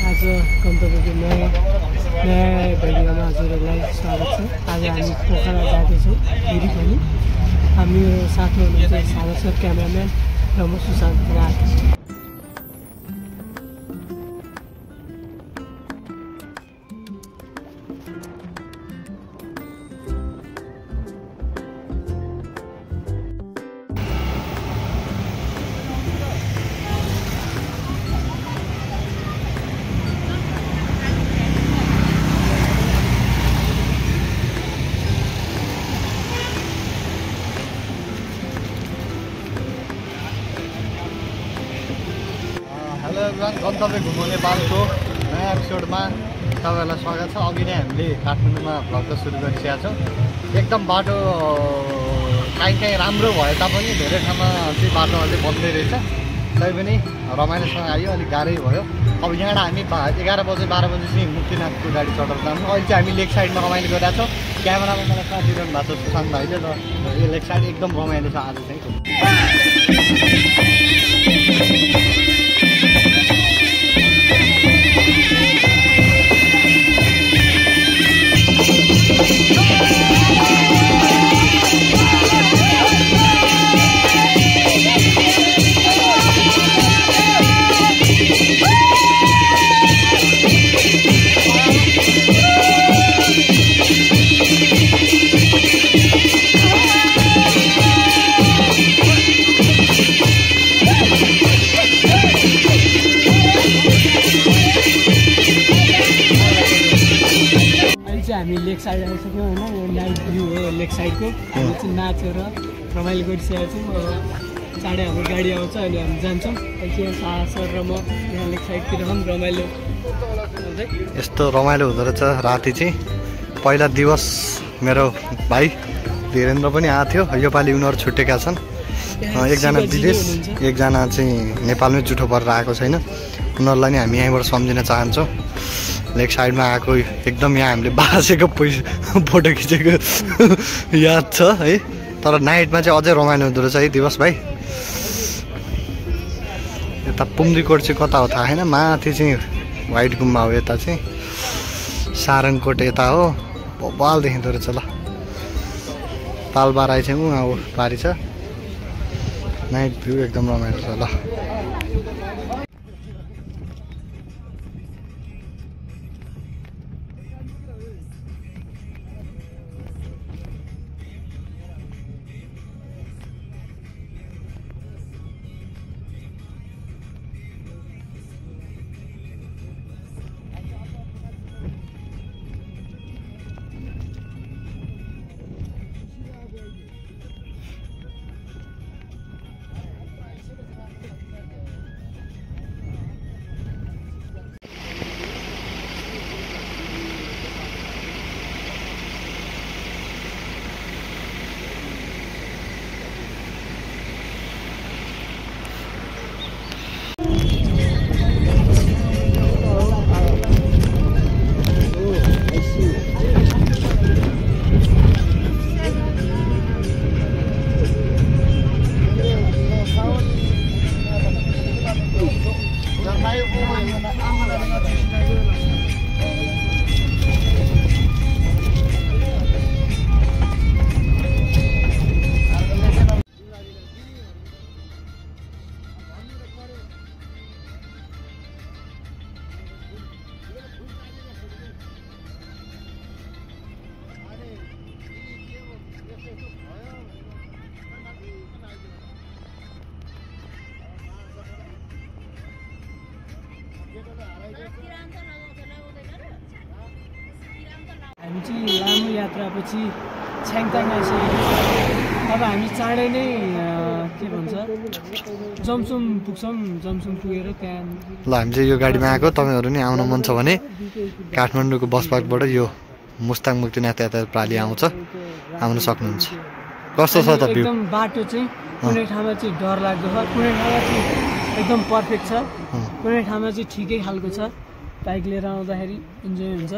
आज गन्तव्यको नयाँ भिडियोमा हजुरहरूलाई स्वागत छ। आज हामी पोखरा जाँदैछौँ फेरि पनि। मेरो साथमा हुनुहुन्छ सागर सर, क्यामेराम्यान र म सुशान्त कुमार। हेलो एभ्रिवान, गन्तव्य घुम्नु नेपालको नयाँ एपिसोडमा तपाईँहरूलाई स्वागत छ। अघि नै हामीले काठमाडौँमा भ्लग त सुरु गरिसकेका छौँ। एकदम बाटो काहीँ राम्रो भए तापनि धेरै ठाउँमा चाहिँ बाटो अझै बन्दै रहेछ। तैपनि रमाइलोसँग आयो, अलिक गाह्रै भयो। अब यहाँबाट हामी 11 बजे 12 बजे चाहिँ मुक्तिनाथको गाडी चढेर जान्छौँ। अहिले चाहिँ हामी लेक साइडमा रमाइलो गरिरहेको छौँ। क्यामेरामा मलाई साथ दिइरहनु भएको छ सुशान्त भाइले, र यो लेक साइड एकदम रमाइलो छ आज चाहिँ। हामी लेक साइड आइसक्यौँ होइन। यो नाइट भ्यू हो लेक साइडको। हामी चाहिँ नाचेर रमाइलो गरिसकेका छौँ। चाँडै हाम्रो गाडी आउँछ अनि हामी जान्छौँ। अहिले सर र म यहाँ लेक साइडतिर पनि रमाइलो। यस्तो रमाइलो हुँदो रहेछ राति चाहिँ। पहिला दिवस मेरो भाइ धीरेन्द्र पनि आएको थियो। योपालि उनीहरू छुट्टेका छन्। एकजना विदेश, एकजना चाहिँ नेपालमै जुठो परेर आएको छैन। उनीहरूलाई नि हामी यहीँबाट सम्झिन चाहन्छौँ। लेक साइडमा आएको एकदम यहाँ हामीले बासेको फोटो खिचेको याद छ है। तर नाइटमा चाहिँ अझै रमाइलो हुँदो रहेछ है दिवस भाइ। यता पुम्रीकोट चाहिँ कता हो थाहा छैन, माथि चाहिँ वाइट गुम्बा हो। यता चाहिँ सारङकोट यता हो, बबाल देखिँदो रहेछ ल। तालबाराई चाहिँ अब पारी छ। नाइट भ्यू एकदम रमाइलो छ ल। हामी चाहिँ लामो यात्रापछि छ्याङताङ आइसकेको छ। अब हामी चाँडै नै के भन्छ जमसुम पुग्छौँ। जमसुम पुगेर त्यहाँ ल हामी चाहिँ यो गाडीमा आएको। तपाईँहरू नि आउन मन छ भने काठमाडौँको बस पार्कबाट यो मुस्ताङ मुक्तिनाथ यातायात प्रणाली आउँछ, आउन सक्नुहुन्छ। कस्तो छ त भ्यू? एकदम बाटो चाहिँ कुनै ठाउँमा चाहिँ डर लाग्दो छ, कुनै ठाउँमा चाहिँ एकदम पर्फेक्ट छ, कुनै ठाउँमा चाहिँ ठिकै खालको छ। बाइक लिएर आउँदाखेरि इन्जोय हुन्छ।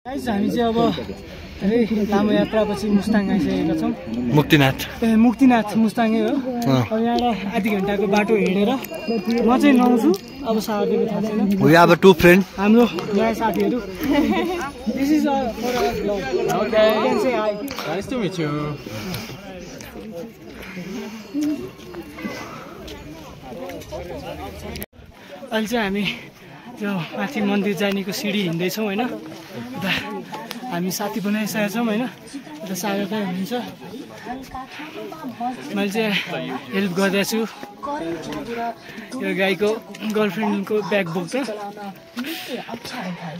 हामी चाहिँ अब धेरै लामो यात्रापछि मुस्ताङ आइसकेका छौँ। मुक्तिनाथ मुक्तिनाथ मुस्ताङै हो। अब यहाँबाट आधी घन्टाको बाटो हिँडेर म चाहिँ नआउँछु, अब साथीको थाहा छैन। We have 2 friends. हाम्रो नयाँ साथीहरू। This is our vlog. Okay. You can say hi. Nice to meet you. अहिले चाहिँ हामी त्यो माथि मन्दिर जानेको सिडी हिँड्दैछौँ होइन। उता हामी साथी बनाइसकेका छौँ होइन। उता सागर पनि हुनुहुन्छ। मैले चाहिँ हेल्प गर्दैछु यो गाईको गर्लफ्रेन्डको ब्याग बोक्दा।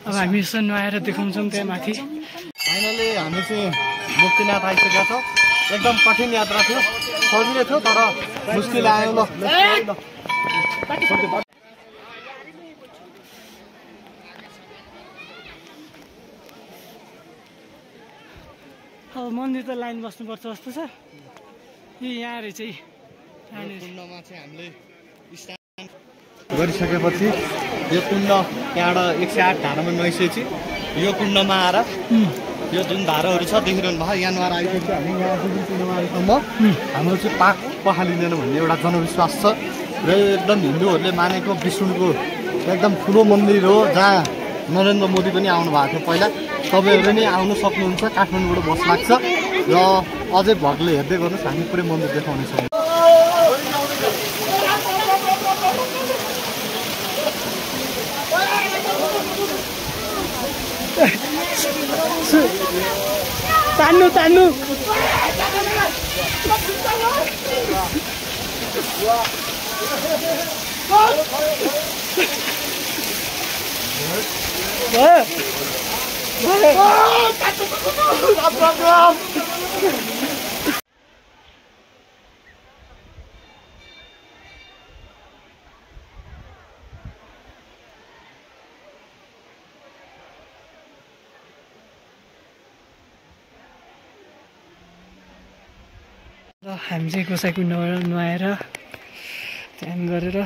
अब हामी यसो नुहाएर देखाउँछौँ त्यहाँ माथि। फाइनली हामी चाहिँ मुक्तिनाथ आइसकेका छौँ। एकदम कठिन यात्रा थियो, सजिलो थियो तर मुस्किल आयो। ल अब मन्दिर त लाइन बस्नुपर्छ जस्तो छ। यहाँ रहेछ कुण्डमा चाहिँ हामीले स्नान गरिसकेपछि यो कुण्ड त्यहाँबाट 108 धारामा नुहाइसकेपछि यो कुण्डमा आएर यो जुन धाराहरू छ देखिरहनु भएको, यहाँ नुहाएर आइसकेपछि हामी यहाँदेखि नुहाएसम्म हाम्रो चाहिँ पाप पखालिँदैन भन्ने एउटा जनविश्वास छ। र यो एकदम हिन्दूहरूले मानेको विष्णुको एकदम ठुलो मन्दिर हो, जहाँ नरेन्द्र मोदी पनि आउनु भएको थियो पहिला। तपाईँहरू नि आउनु सक्नुहुन्छ, काठमाडौँबाट बस लाग्छ। र अझै भगले हेर्दै गर्नुहोस्, हामी पुरै मन्दिर देखाउनेछौँ। तान्नु तान्नु र हामी चाहिँ गोसाइको नुहाएर ध्यान गरेर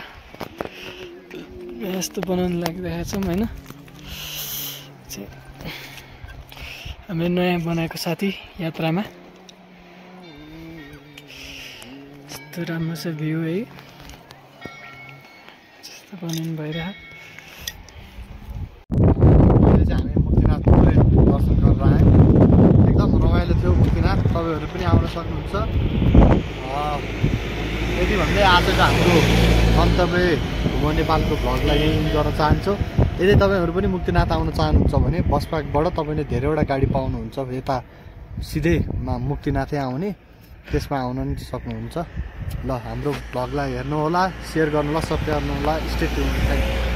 यस्तो बनाउनु लागिरहेको छौँ होइन। हामीले नयाँ बनाएको साथी यात्रामा यस्तो राम्रो छ भ्यू है, त्यस्तो बनाउनु भइरहेको। हामी मुक्तिनाथ दर्शन गरेर आयौँ। एकदम रमाइलो थियो मुक्तिनाथ, तपाईँहरू पनि आउन सक्नुहुन्छ। यति भन्दै आजको हाम्रो गन्तव्य घुम नेपालको भ्लगलाई यहीँ गर्न चाहन्छु। यदि तपाईँहरू पनि मुक्तिनाथ आउन चाहनुहुन्छ भने बस पार्कबाट तपाईँले धेरैवटा गाडी पाउनुहुन्छ। यता सिधै मुक्तिनाथै आउने, त्यसमा आउन नि सक्नुहुन्छ। ल हाम्रो भ्लगलाई हेर्नुहोला, सेयर गर्नुहोला, सब्सक्राइब गर्नुहोला। Stay tune.